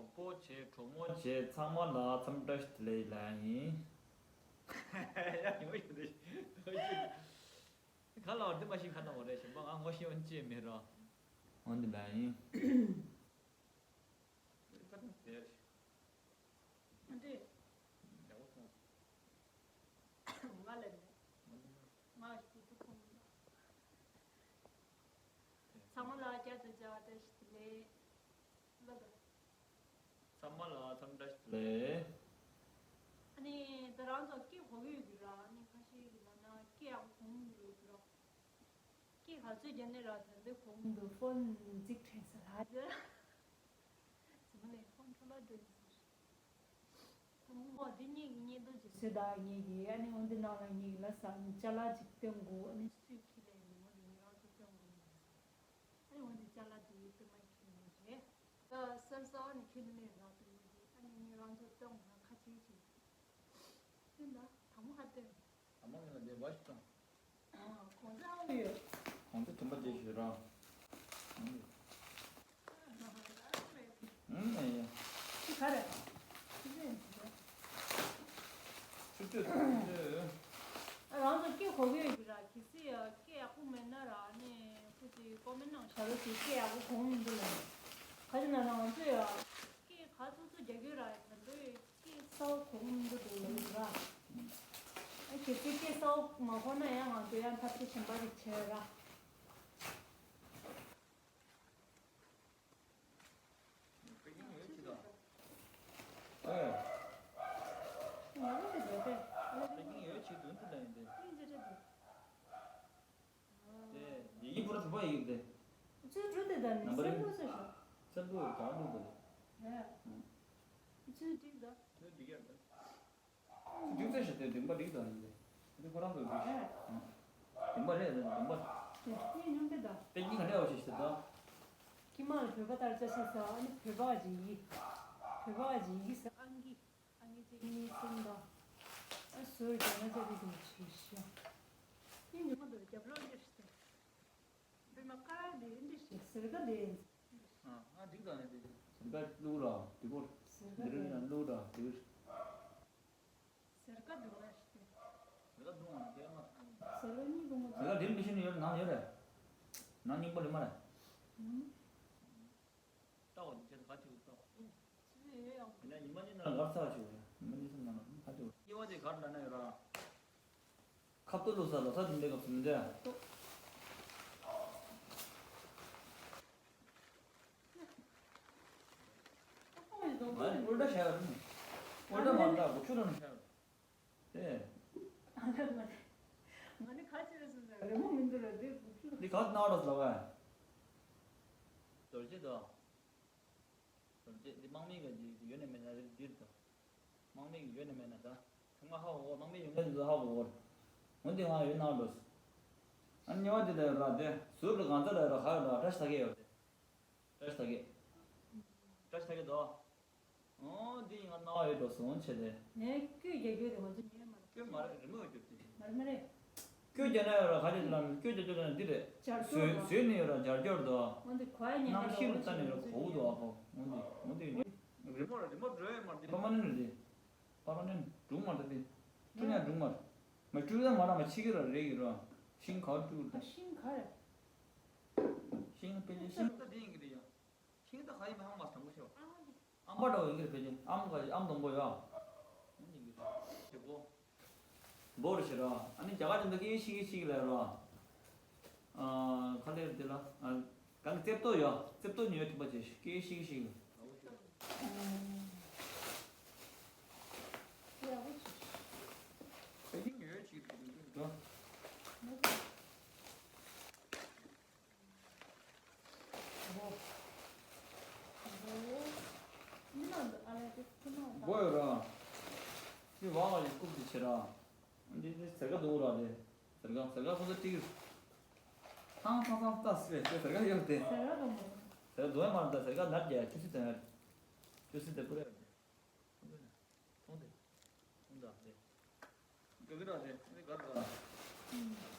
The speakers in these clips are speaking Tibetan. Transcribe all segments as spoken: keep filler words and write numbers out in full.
གྲོགས་པོ་བྱས་གྲོགས་མོ་བྱས་ཚང་མ་ལ་འཚམས་འདྲི་ཞུ་ལེ་ལ་ཡིན། ཡ་ཡོད་ཡོད་འདི་ག་ལ་འདི་མ་ཤེས་ཁ་ན་འོ་རེད། གཞན་པ་ང་ངོ་ཤེས་འོན་ཅི་མེད་རོ། འོན་ཏེ་ལ་ཡིན། འདི་ང་ལ་ནི་ང་ཞིག་ཏུ་ཁོང་ཚང་མ་ལ་བསྐྱར་དུ་བཅར་བ་བཀྲ་ཤིས་བདེ་ལེགས། ལགས། ཚང་མ་ལ་འཚམས་འདྲི་ཞུ་ལེ། ཨ་ནི་ད་རང་ཚོ་སྐད་གོ་གི་ཡོད་ཀྱི་ར། ཨ་ནི་ཁ་ཤས་ཀྱི་ལ་ན་སྐད་ཡག་པོ་གོ་མི་འདུག་ཡོད་ཀྱི་ར། སྐད་ག་ཚོད་རྒྱབ་ནས་ར་ད་འདི་གོ་མི་འདུག་ཕོན་རྫིག་ཕྲན་ས་ལ་དེ། ཟི་མ་ལས་ཕོན་འཕྲོ་བརླག་འགྲོ་ཡིན་ཟེར། ཨོ་འདི་ངེད་ཀྱི་སྙན་ཐོ་ཅིག་བཟོས་དང་ངེད་ཀྱི་ཨ་ནི་འོ་འདི་ནང་ལ་ངེད་ཀྱི་ལ་ས་ཅ་ལག་ཅིག་སྟོན་དགོས། ཨ་ནི་སུས་ཁྱེར་ལས་ཡིན་ནོ་དེ་ངེད་རང་ཚོ་སྟོན་དགོས་ཡིན་ཟེར། ཨ་ནི་འོ་འདི་ཅ་ལག་དེ་པད་མ་ཁྱེར་ནི་རེད། ད་གསར་གསར་ཨ་ནི་ཁྱེར་ནི་ལས་རག་ཏུ་ཡོད་དེ། ཨ་ནི་ངེད་རང་ཚོ་སྟོན་དགོས་ན་ཁ་ཆེ་ཅིག་སྟོན་ད་དང་པོ་ཧ་སྟོན། ཨ་མ་ངེད་ལ་འདི་བ་ཞིག་བཏང་། ཨ་གོང་ཚད་ཨ་ཡོད། གོང་ཚད་དུམ་པ་བརྒྱད་ཞིག་རང་། ཨུམ། ཨེ་ཡ། ཅི་ག་རེད། ཅི་རེད། ཆུ་ཚོད་ཆུ་ཚོད། ཨ་རང་ཚོ་སྐད་གོ་གི་ཡོད་ཀྱི་ར། གལ་སྲིད་ཡ་སྐད་ཡག་པོ་མེད་ན་ར་ནི་ཁུ་ཅིག་ཀོ་མེན་ནང་བཞག་རོགས་ཞེས། སྐད་ཡག་པོ་གོ་མི་འདུག་ལ། ག་ཅི་ན་ན་ང་ཚོ་ཡ་སྐད་ག་ཚོད་ཚོད་རྒྱག་གི་ར། ད་འདོད་སྐད་གསལ་པོ་གོ་མི་འདུག་འདུག་ལ་ར། ཨ་གལ་སྲིད་སྐད་གསལ་པོ་མ་གོ་ན་ཡང་ང་ཚོ་ཡང་ཐབས་ཤེས་གཞན་པ་ཞིག་བྱས་ར། པེ་ཀིང་ཡོད་ཅི་དང་། ཨེ། ང་རང་གི་འདོད་པས། པེ་ཀིང་ཡོད་ཅི་དུ་འདི་ལ་ཡིན་ཏེ། ཨིན་ཇི་རེད་དེ། དེ་ཡི་པུ་ར་ཐུ་པ་ཡིག་དེ། ཚུལ་གྲུ་དེ་དང་ནི་སེར་པོ་སེ་ཤོ། སེར་པོ་གང་འདུག་དེ། ཨེ། ཚུལ་འགྲིག་དང་། ཚུལ་འགྲིག་ཡ་དང་། འདི་ཚོས་ཤེས་ཏེ་སྡིངས་པ་རིགས་དང་ཡིན་ཏེ། འདི་ཁོ་རང་ཚོ་རིགས། སྡིངས་པ་རེད་རེད་སྡིངས་པ། དེ་དེ་སྙོམས་དེ་དང་། དེ་གཉིས་ག་འདྲ་བ་ཞིག་ཤེས་དང་། ཀྱེ་མ་ལ་བོད་པ་ལྟར་ཅི་ཞིག་ཟེར། ཨ་ནི་བོད་པ་ཅིག་ཡིན། བོད་པ་ཅིག་ཡིན་ཟེར། ཨང་ཀི་ཨང་ཀི་གཅིག་གཉིས་གསུམ་དང་། ཨ་ཟུར་རྒྱ་ན་ཅི་རིགས་ཀྱི་ཆེ་ཤོས། ཨིན་ཇི་མ་དུ་རྒྱབ་ལོག་འདིར་ཟེར། བོད་མ་ཀ་ར་འདི་འདི་ཞིག་ཟེར་ག་འདི། ཨ་ཨ་འགྲིག་དང་ནི་འདི། ཟེར་ག་བླུག་ར་འདི་གོ། ཟེར་ག་འདི་རུ་ཡང་བླུག་ར་འདི་གོ། ཟེར་ག་འདི་གོ་ཞིག་ཟེར་ག་འདུག་ཨང་དེ་མ། ཟེར་ག་གཉིས་གོ་མ། ཟེར་ག་འདི་མི་ཤེས་ནི་ཡོད་ནང་ཡོད་རེད། ནང་རྙིང་པ་ལས་མ་རེད། ཨུམ། ལྟ་བ་འདི་ཆེད་དུ་ག་ཅིག་ལྟ་བ། ཚུལ་ཡོད་ཡང་། ཡིན་ན་ཉི་མ་གཉིས་ནང་ལ་གར་ཚར་ཆུ་ཡོད། ཉི་མ་གཉིས་གསུམ་ནང་ལ་ག་ཅིག་ཡོད། སྐྱེ་བ་དེ་གར་འདྲ་ན་ཡོད་ར། ཁབ་ཏུ་བླུགས་ས་ལོ་ས་དུམ་བུའི་སྐབས་སུ་མི་འདྲ། ང་ནི་ཨོལ་ཏྲ་བྱ་ཡོད་ནི། ཨོལ་ཏྲ་མ་འདྲ་དགུ་བཅུ་རང་བྱ་ཡོད། དེ། ང་ནི་ཁ་ཆེ་རེད་ཟེར་ཟེར་རེ་མོ་མི་འདུག་ར་དེ་དགུ་བཅུ། འདི་ག་ནང་ར་ཟླ་བ། རྡོ་རྗེ་དང་། རྡོ་རྗེ་འདི་དམག་མི་ག་འདི་ཡོད་ནི་མེད་ན་རེད་འདིར་དང་། དམག་མི་གི་ཡོད་ནི་མེད་ན་ད། ཚང་མ་ཧ་གོ་གོ། དམག་མི་ཡོད་མེད་ཚོ་ཧ་གོ་གོ། འོན་ཏེ་ང་ཡོད་ནང་འགྲོ། ཨ་ཉེ་བ་འདི་ལ་ཡོད་ར་དེ་ཟུར་དུ་གང་ཚ་ལ་ཡོད་ར་ཧ་ཡོད་ར་བཀྲ་ཤིས་ཐ་གེ་ཡོད་དེ། བཀྲ་ཤིས་ཐ་གེ། བཀྲ་ཤིས་ཐ་གེ་དོ། ཨོ་འདི་ང་རྣ་བ་ཡོད་འགྲོ་སོང་བྱས་ཏེ། ངས་བསྐྱོད་རྒྱག་རྒྱུ་དེ་ང་ཚོ་ཉན་མ་རེད། བསྐྱོད་མ་རེད་རི་མོ་ཡོད་རྒྱུ་དེ། མ་རེད་མ་རེད། བསྐྱོད་རྒྱག་ན་ཡོད་ར་ག་རེ་ལ་བསྐྱོད་རྒྱག་རྒྱུ་ན་འདི་རེད། སྦྱར་སྐྱོར་བཟོས་བཟོས་ནས་ཡོད་ར་སྦྱར་སྐྱོར་དོ། འོ་འདི་གོ་ཡ་ཉན་ན་ནམ་ཤིན་ཏུ་ལྟ་ནས་ར་གོ་བོ་དོ་ཨ་ཁོ། འོ་འདི་འོ་འདི་རི་མོ་རི་མོ་འགྲོ་ཡོད་མ་རེད། པ་མ་ནན་རེད། པ་མ་ནན་སྒྲུང་མ་རེད་དེ། སྤྲུལ་ཡ་སྒྲུང་མ་རེད། མ་སྤྲུལ་ཡ་མ་ར་མ་ཕྱི་གི་ར་རེད་གི་ར། ཤིང་ག་བ་སྤྲུལ་ད། ཤིང་ག་རེད། ཤིང་དཔེ་ཆ་ཤིང་ད་དེ་ཡིན་གི་རེད་ཡ། ཤིང་ད་ག་ཡིན་མ་ཧང་མ་དང་པོ་ཤོ། ཨམ་པ་འདྲ་བོ་ཡིན་གི་རེད་ཕལ་ཆེར། ཨམ་ག་ཨམ་སྡོང་པོ་ཡ། ཨམ་ཡིན་གི་རེད། ཞེ་པོ། འབོར་ཞེ་ར། ཨ་ནི་རྒྱ་གར་དེ་འདྲ་སྐད་ཤིག་ཤིག་ལ་ར། ཨ་ག་ལེར་དེ་ལ། ཨ་ག་ལེ་རྩེབ་ཏོ་ཡ། རྩེབ་ཏོ་ཉོས་ཐུབ་པ་བྱེད་སྐད་ཤིག་ཤིག་ལ། ཨ་ཡིན་ཉོས་ཅིག་ར། མགོ་ཡོད་ར། ཅི་བ་བ་ཡི་རྐུབ་ཏུ་ཆེ་ར། འདི་འདི་ཟེར་ག་འདུག་ར་དེ། ཟེར་ག་ཟེར་ག་ཁོ་ཚོ་ཏིག་ཐང་ཐང་ཐང་ལྟ་སི་ཟེར་ག་ཡོད་དེ། ཟེར་ག་འདུག་མ། ཟེར་ག་འདུག་མ་ར་ད་ཟེར་ག་ནར་རྒྱ་ཆུ་སི་དེ་ནར། ཆུ་སི་དེ་པུ་ར་ཡོད་དེ། ཁོང་དེ། ཁོང་དེ། ཁོང་དེ། ག་གི་ར་རེད། ཨ་ནི་གར་ག་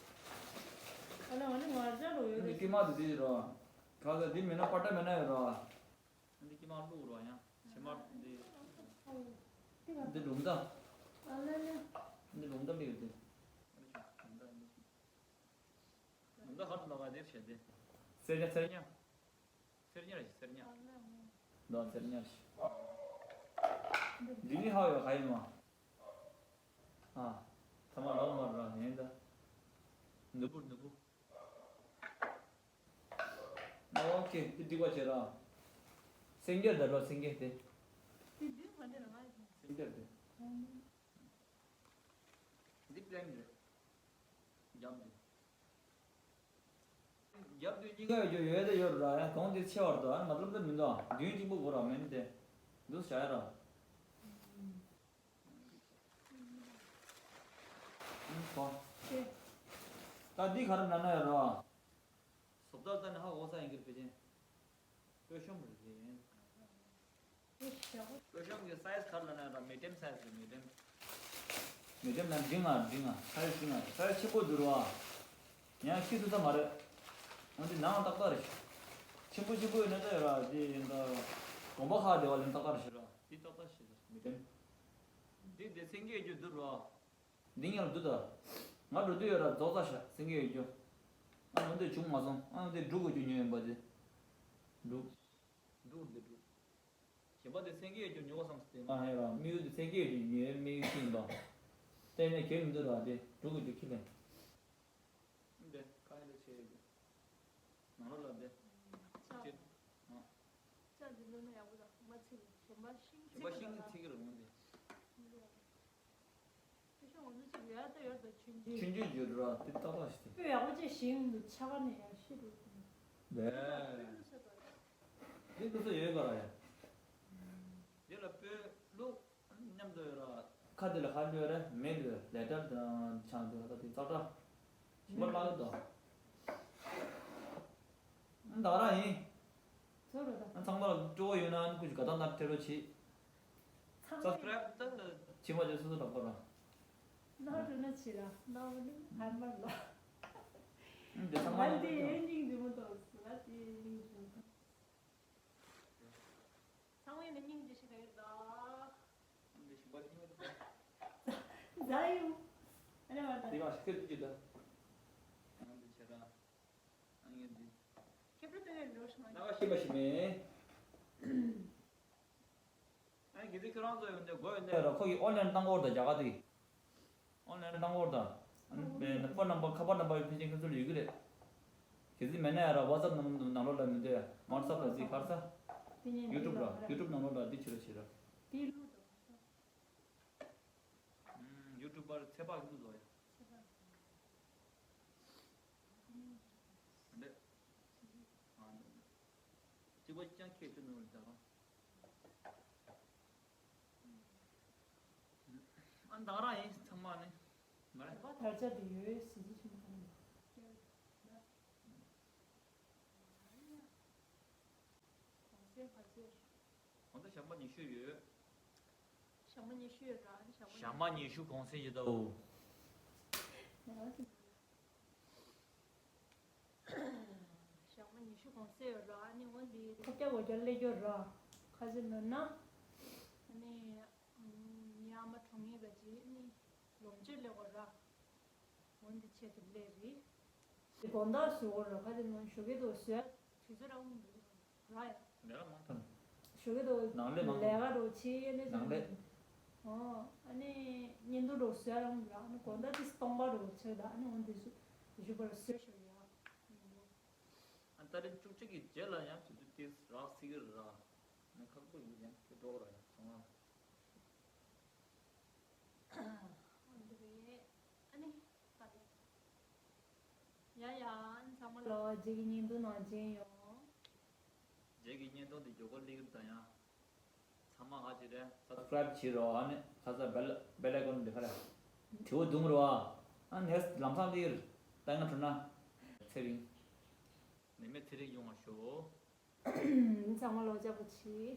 ཨ་ལ་ཨ་ནི་ང་རྒྱ་རོ་ཡོད་རེད། ཀི་མ་དེ་དེ་རོ། ག་ས་དེ་མེད་ན་པ་ཏྲ་མེད་ན་ཡོད་རོ། ཨ་ནི་ཀི་མ་བླུག་རོ་ཡང་། འདི་ལུང་ད། ཨ་ལེ་ལེ། འདི་ལུང་ད་ལེ་ཡོད་དེ། ལུང་ད་ཧར་ལ་བ་དེར་བྱས་ཏེ། སེར་ཉ་སེར་ཉ། སེར་ཉ་རེད་སེར་ཉ། ལོ་སེར་ཉ་རེད། འདི་ནི་ཧ་ཡོད་ཧ་ཡིན་མ། ཨ། ཚང་མ་ལོག་མར་ར་ནན་ད། ནུ་བུར་ནུ་བུ། ཨོ་ཁེ། འདི་འགྲིག་པ་བྱེད་ར། སེང་གེ་ད་རོ་སེང་གེ་དེ། འདི་འདི་མ་འདྲ་ར་མ་ཡིན། སེང་གེ་དེ། འདི་པླེན་རེད། རྒྱབ་འདི། རྒྱབ་འདི་གཉིས་ཀ་ཡོད་རྒྱུ་ཡོད་དེ་ཡོད་ར་ཡ་གོང་འདི་ཆེ་བར་དུ་ཨ་མ་ལབ་ད་མི་འདུག་ཨ། མདུན་གཅིག་པུ་གོ་ར་མེད་དེ། འདུག་བྱ་ཡ་ར། ཨུམ་ཁོ། ཁེ། ད་འདི་ག་རེ་ན་ན་ཡོད་ར། བཟོ་ལྟ་ལྟ་ནས་ཧ་གོ་ས་ཡིན་གྱི་རེད་པེ་ཅིན། སྤོས་ཤོམ་རེད། སྤོས་ཤོམ་གྱི་སའི་ཛི་ག་རེ་ལབ་ན་ཡོད་ར། མི་ཌི་ཡམ་སའི་ཛི་རེད། མི་ཌི་ཡམ། མི་ཌི་ཡམ་ལབ་འབྲིང་ང་འབྲིང་ང་སའི་ཛི་འབྲིང་ང་སའི་ཛི་ཆེན་པོ་འདུག་ར། ཡང་ཁྱི་འདུག་ས་མ་རེད། འོན་ཏེ་ནང་ཏག་ཏག་རེད། ཆེན་པོ་ཆེན་པོ་ཡོད་ན་ད་ཡོད་ར། དེ་ཡིན་ད། གོམ་པ་ཁག་བདེ་བ་ལེན་ཏག་ཏག་རེད་ཤི་ར། དེ་ཏག་ཏག་ཤི་ར་མི་ཌི་ཡམ། འདི་འདི་སེང་གེ་རྒྱུ་འདུག་ར། འདི་ངས་ལ་འདུག་ད། ང་འགྲོ་དུས་ཡོད་ར་རྫོགས་ཚར་ཤག་སེང་གེ་ཡོད་རྒྱུ། ཨ་འོན་ཏེ་བྱུང་མ་སོང་། ཨ་འོན་ཏེ་འབྲུག་གི་རྒྱུ་ཉོས་ཡིན་པ་དེ། འབྲུག་འབྲུག་འདི་འབྲུག་གཞན་པ་དེ་སེང་གེ་ཡོད་རྒྱུ་ཉོ་བསམ་སྟེ་ང་ཧེ་ར་དམིགས་ཡུལ་དེ་སེང་གེ་ཡོད་རྒྱུ་ཉོའི་དམིགས་ཡུལ་ཅིག་ཡིན་པ། གཏན་ནས་གལ་མི་འདུག་ར་དེ་འབྲུག་གི་རྒྱུ་ཁྱི་ལེན། འདི་ཁ་ཡིན་ལ་ཆེ་ཡོད་རྒྱུ། ནང་ལོགས་ལ་འདི། ལྕགས། ལྕགས་འདི་བླུགས་ན་ཡག་པོ་དང་མ་ཚིག་གཞན་པ་ཤིང་ཤིང་པ་ཤིང་གི་ཚིག་གི་རུང་འདི། ཤིང་འདི་ཡག་པོ། ཅི་ཤོག་ང་ཚོ་ཅིག་ཡོད་ད་ཡོད་ད་ཆུང་ཆུང་། ཆུང་ཆུང་ཡོད་ར་དེ་ཏག་ཏག་ཞིག་དེ། སྤོས་ཡག་པོ་ཅིག་ཞིམ་འདུག་ཆ་ག་ནས་ཡང་ཤི་འདུག་དེ་ལ་སྤོས་བླུགས་ས་ཡོད་ག་ར་ཡ། དེ་ལ་སྤོས་བླུགས་མཉམ་དུ་ཡོད་ར། ཁ་དེ་ལ་ཧ་ལུས་ར་མེད་ལུས་ལས་སྒྲ་དང་ཆང་དེ་ལ་ད་དེ་ཙག་སྒྲ། ཞིམ་པ་བླག་ཡོད་དོ། ད་ག་རང་ཡིན། ཚོ་རོ་ད། ཚང་མ་ལ་སྤྲོ་བོ་ཡོད་ན་ཨ་ནི་ཀུ་ཅི་དགའ་ཐང་ནང་སྤྲད་རོགས་གྱིས། ཚང་མས་སབ་སི་ཀ་རའིབ་ད་བྱེད་མ་བྱེད་སོ་སོ་རག་པ་ར། ན་རུ་ན་ཆི་ར་ན་བ་ནི་ཧར་མར་ལ། ཨ་འདི་ཚང་མ་ང་འདི་ཡིན་སྙིང་རྗེ་མོ་འདུག་ང་འདི་སྙིང་རྗེ་མོ་འདུག་ཚང་མས་ནི་སྙིང་རྗེ་ཞིག་ག་ཡོད་ད། ཨ་འདི་ཞིམ་པ་སྙིང་རྗེ། ཛ་ཡུ། ཨ་ནི་བ་ད། དེ་ག་ཤི་ཁེ་དུ་ཅི་ད། ཨ་འདི་ཆེ་ར། ཨ་ངས་འདི། ཁྱེད་ཕྲུ་ཏོ་ཡོད་འགྲོ་ཤི་མ། ལ་བ་ཤི་མ་ཤི་མེ། ཨ་ནི་གལ་སྲིད་ཁྱོད་རང་ཚོ་ཡོད་འདི་དགོས་ཡོད་འདི་ར་ཁོ་གི་ཨོན་ལན་བཏང་གོ་ར་ད་རྒྱ་གར་དེ། ཨོན་ལན་བཏང་གོ་ར་ད། ཨ་ནི་ཕོན་ནམ་བར་ཁ་པར་ནམ་བར་ཕལ་ཆེར་ཁྱོད་ཚོ་ལ་ཡོད་ཀྱི་རེད། གལ་སྲིད་མེད་ན་ཡ་ར་ཝ་ཙབ་ནང་ནང་ལོགས་ལ་མི་འདུག་ཡ་ཝ་ཙབ་ལ་ཟིག་གར་ས། དེ་ནས་ཡུ་ཊུབ་ར་ཡུ་ཊུབ་ནང་ལོགས་ལ་འདི་བྱེད་ར་བྱེད་ར། དེ་ལུགས་དང་། ཡུ་ཊུབ་པར་ཚེ་དཔག་གི་བླུགས་ལོ་ཡ། ཚེ་དཔག་གི། འདི། ཨ་འདི། གཅིག་པ་ཅང་ཁྱེད་ཚོ་ནོར་ད་རང་། ཨ་ད་རང་ཡིན་ཚང་མ་ནི། མ་རེད། བ་དར་ཆ་དེ་ཡོད་སྲིད་ཇི་ཆུང་ཆུང་ནི། གོང་ཚད་ག་ཚད། གོང་ཚད་ཞག་མ་ཉི་ཤུ་ཡོད། ཞག་མ་ཉི་ཤུ་ཡོད་ར་ཞག་མ་ཉི་ཤུ། ཞག་མ་ཉི་ཤུ་གོང་ཚད་ཡོད་ད་འོ། ཞག་མ་ཉི་ཤུ་གོང་ཚད་ཡོད་ར་ཨ་ནི་འོ་འདི་ཐོབ་རྒྱག་འོ་རྒྱག་སླེབས་རྒྱུ་ར། ཁ་ཅིག་ནོར་ན། ཨ་ནི། ངའི་ཨ་མ་གྲོངས་ཡིན་པ་ཅིག་ཨ་ནི། ལོངས་སྤྱོད་སླེབས་དགོས་ར། འོ་འདི་ཆེད་དུ་སླེབས་རེད། དགོང་དག་བཟོ་དགོས་ར་ཁ་ཅིག་ནོར་ཞོགས་ཀས་དུ་བཟོས་དུས་ཚོད་རག་མི་འདུག་ར་ཡ། ལས་ཀ་མང་ཐོན། ཞོགས་ཀས་དུ་ནང་ལས་མང་ཐོན། ལས་ཀ་རུ་ཆེ་ཡེ་ནས་ནང་ལས། ཨོ། ཨ་ནི་བརྙན་ཐུང་རུ་བཟོས་རང་ར་ཨ་ནི་དགོང་དག་དེ་སྟོང་པ་རུ་ཆེ་ད་ཨ་ནི་འོ་འདི་བཟོ་བཞུགས་པར་བཟོས་ཞོག་ཡ། ཨ་ཏ་རིག་བཅུ་གཅིག་གི་རྗེས་ལ་ཡང་དུས་ཚོད་དེ་རག་སྲིད་ཀྱི་ར། ཨ་ནི་ཁག་པོ་ཡིན་ཡང་ཁྱོད་འགྲོ་ར་ཡང་སོང་ང་། འོ་འདི་རེད། ཨ་ནི། ཡ་ཡ། ཚང་མ་ལ་རྗེས་ཀྱི་བརྙན་ཐུང་ནང་མཇལ་ཡོང་། རྗེས་ཀྱི་བརྙན་ཐུང་འདི་མགྱོགས་པོ་སླེབས་ཀྱི་རེད་ད་ཡ། ཚང་མ་ཧ་ཅི་རེད་སབ་སི་ཀ་རའིབ་བྱེད་རོགས། ཨ་ནི་ཁ་ས་བེལ་བེལ་ཨའི་ཀོན་འདི་ཁ་རེད། དྲི་བ་བརྡུང་རོགས། ཨ་ནི་ལམ་སང་སླེབས་ད་ང་འགྲོ་ན། ཚེ་རིང་། ནི་མེད་ཚེ་རིང་ཡོང་བ་ཤོག་ཚང་མ་ལོ་ཅག་པོ་ཆེ།